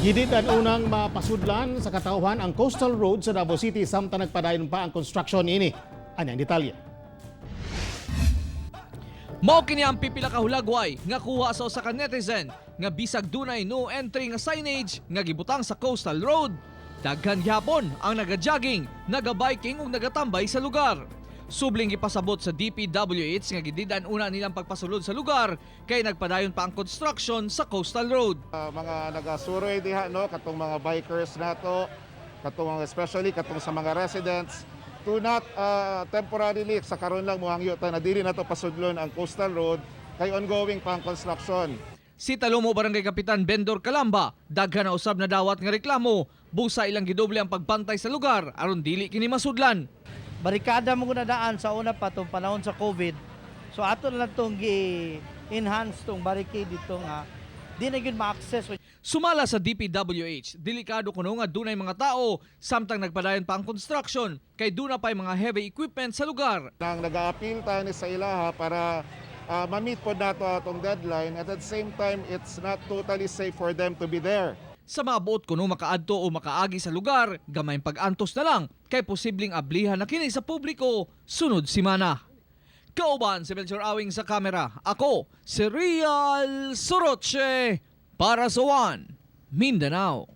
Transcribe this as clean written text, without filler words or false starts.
Gidid-an unang mapasudlan sa katawhan ang Coastal Road sa Davao City samtang nagpadayon pa ang construction ini. Ani ang detalye. Mao kini ang pipila ka hulagway nga kuha sa usa ka netizen nga bisag dunay no entry nga signage nga gibutang sa Coastal Road. Daghan gihapon ang naga-jogging, naga-biking ug nagatambay sa lugar. Subling gipasabot sa DPWH nga gidid-an una nilang pagpasulod sa lugar kay nagpadayon pa ang construction sa Coastal Road. Mga nagasuroy diha, no, katong mga bikers nato, katong especially katong sa mga residents to not temporarily sa karon lang mohangyo ta na dili nato pasudlon ang Coastal Road kay ongoing pa ang construction. Si Talomo Barangay Kapitan Bendor Calamba, daghan na usab na dawat nga reklamo, busa ilang gidoble ang pagbantay sa lugar aron dili kini masudlan. Barikada mo na daan sa una pa tong panahon sa COVID. So ato na lang tong gi-enhance tong barricade dito nga di na gyud ma-access. Sumala sa DPWH, delikado kuno nga dunay mga tao samtang nagpadayon pa ang construction kay duna pa'y mga heavy equipment sa lugar. Nang nag-appeal ta ni sa ilaha para ma-meet pod nato atong deadline, at the same time it's not totally safe for them to be there. Sa mga buot kuno makaadto o makaagi sa lugar, gamay pag-antos na lang kay posibleng ablihan na kini sa publiko sunod simana. Kauban si Melchor Awing sa kamera. Ako, si Real Soroche para sa One Mindanao.